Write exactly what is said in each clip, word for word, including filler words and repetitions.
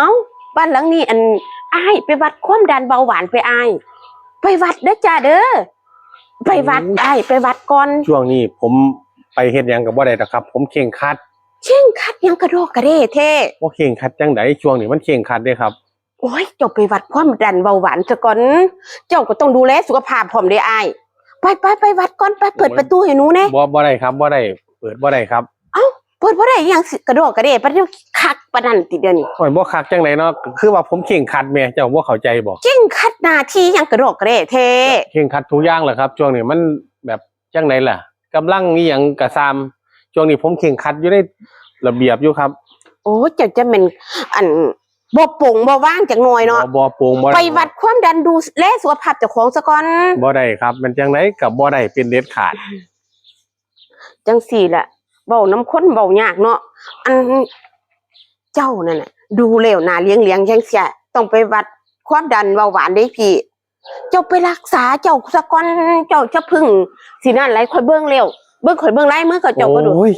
เอ้า บ้านหลังนี้ อัน อ้ายไปวัดความดันเบาหวานไปอ้าย ไปวัดเด้อจ้าเด้อ ไปวัด โอ้ย อ้ายไปวัดก่อน ช่วงนี้ผมไปเฮ็ดหยังก็บ่ได้ดอกครับ ผมเคร่งครัด เคร่งครัดหยังกระดอกกระเด้แท้ บ่เคร่งครัดจั่งใด ช่วงนี้มันเคร่งครัดเด้ครับ โอ้ย เจ้าไปวัดความดันเบาหวานซะก่อน เจ้าก็ต้องดูแลสุขภาพพร้อมเด้อ้าย ไปไปไปวัดก่อน ไป เปิด โอ้ย ประตูให้หนูแหน่ บ่ บ่ได้ครับ บ่ได้ เปิดบ่ได้ครับ เอ้า เปิดบ่ได้อีหยังสิกระดอกกระเด้ ปานเดียวคักปานนั้นติเดี๋ยวนี้ โอ้ย บ่คักจั่งใดเนาะ คือว่าผมเคร่งครัดแหม เจ้าบ่เข้าใจบ่ เคร่งครัดหน้าที่หยังกระดอกกระเด้แท้ เคร่งครัดทุกอย่างแหละครับ ช่วงนี้มันแบบจั่งใดล่ะ กำลังอีหยังกะซ่ำ ช่วงนี้ผมเคร่งครัดอยู่ในระเบียบอยู่ครับ โอ้ เจ้าจะแม่น อัน บ่ปลงบ่วางจักหน่อยเนาะ บ่ บ่ปลงบ่ ไปวัดความดันดูแลสุขภาพเจ้าของซะก่อน บ่ได้ครับ มันจั่งใดก็บ่ได้เป็นเด็ดขาด จั่งซี้แหละ เว้านำคนเว้ายากเนาะ อัน เจ้านั่นน่ะ ดูแล้วหน้าเหลียงๆจั่งซี้ ต้องไปวัดความดันเบาหวานเด้พี่ เจ้าไปรักษาเจ้าซะก่อน เจ้าจะพึ่งสินั่นหลาย ข้อยเบิ่งแล้ว เบิ่ง ข้อยเบิ่งลายมือเขาเจ้าก็ดู โอ้ย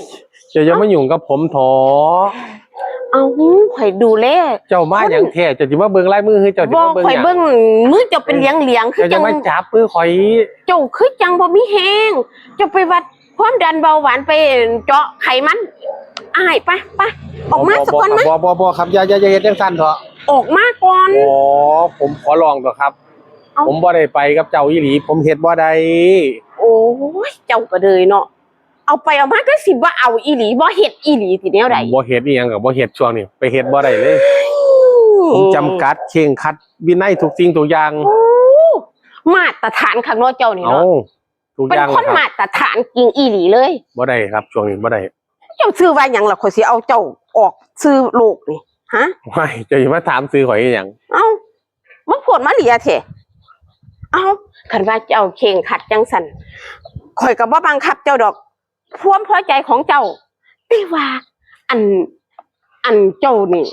เจ้าอย่ามายุ่งกับผมเถาะ เอ้า ข้อยดูแล เจ้ามาหยังแท้ เจ้าสิมาเบิ่งลายมือ คือเจ้าสิมาเบิ่งหยัง บ่ ข้อยเบิ่งมือเจ้าเป็นเหลียงๆ คือ เจ้าอย่ามาจัง จับมือข้อย เจ้าคือจังบ่มีแฮง เจ้าไปวัดความดันเบาหวาน ไปเจาะไขมัน อ้าย ไป ไป ออกมา บ่ ซะก่อน บ่ มา บ่ บ่ บ่ครับ อย่า อย่า อย่าเฮ็ดจั่งซั้นเถาะ ออกมาก่อน บ่ ผมขอร้องเถาะครับ เอ้า ผมบ่ได้ไปกับเจ้าอีหลี ผมเฮ็ดบ่ได้ โอ้ย เจ้าก็เลยเนาะ เอาไปเอามาก็สิบ่เอาอีหลี บ่เฮ็ดอีหลีติแนวใด บ่เฮ็ดอีหยังก็บ่เฮ็ด ช่วงนี้ไปเฮ็ดบ่ได้เลย ผมจำกัดเคร่งครัดวินัยทุกสิ่งทุกอย่าง โอ้ มาตรฐานคักเนาะเจ้านี่เนาะ เอ้า ทุกอย่าง เป็นคน เลยครับ มาตรฐานจริงอีหลีเลย บ่ได้ครับ ช่วงนี้บ่ได้ เจ้าชื่อว่าหยังล่ะ ข้อยสิเอาเจ้าออกชื่อโลกนี่ ฮะ ว้าย เจ้าสิมาถามชื่อข้อยอีหยัง เอ้า มาโพดมาเหลียแท้ เอ้า คันว่าเจ้าเคร่งครัดจั่งซั้น ข้อยก็บ่บังคับเจ้าดอก ความพอใจของเจ้า แต่ว่า อัน อันเจ้านี่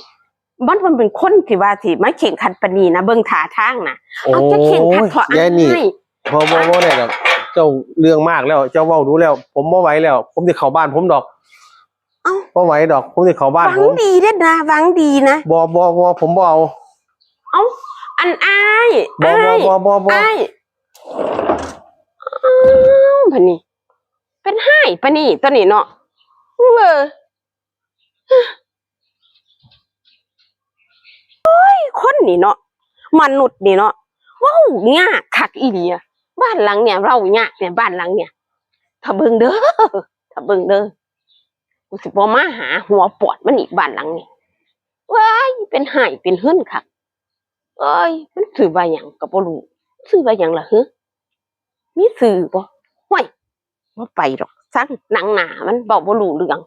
มัน มันเป็นคนที่ว่าสิมาเคร่งครัดปานนี้นะ เบิ่งท่าทางนะ เอา เจ้าเคร่งครัดเถาะ โอ้ย ยายนี่ อ้าย บ่ บ่ บ่ได้ดอก เจ้าเรื่องมากแล้ว เจ้าเว้าดูแล้ว ผมบ่ไหวแล้ว ผมสิเข้าบ้านผมดอก เอ้า บ่ไหวดอก ผมสิเข้าบ้านผม หวังดีเด้อนะ หวังดีนะ บ่ บ่ บ่ ผมบ่เอา เอ้า อันอ้าย บ่ บ่ อ้าย บ่ บ่ บ่ อ้าย อ้าว บัดนี้ เป็นไห้ปานนี้ตัวนี้เนาะ เว้อ โอ้ย คนนี่เนาะ มนุษย์นี่เนาะ เว้ายากคักอีหลีอะ บ้านหลังเนี่ย เว้ายากเนี่ย บ้านหลังเนี่ย ถ้าเบิ่งเด้อ ถ้าเบิ่งเด้อ กูสิบ่มาหาหัวปอดมันอีก บ้านหลังนี่ เว้ย เป็นไห้เป็นหืนคัก เอ้ย มันชื่อว่าหยังก็บ่รู้ ชื่อว่าหยังล่ะ หึ มีชื่อบ่ ห้วย บ่ไปดอก ซังหนังหน้ามันเว้าบ่รู้เรื่อง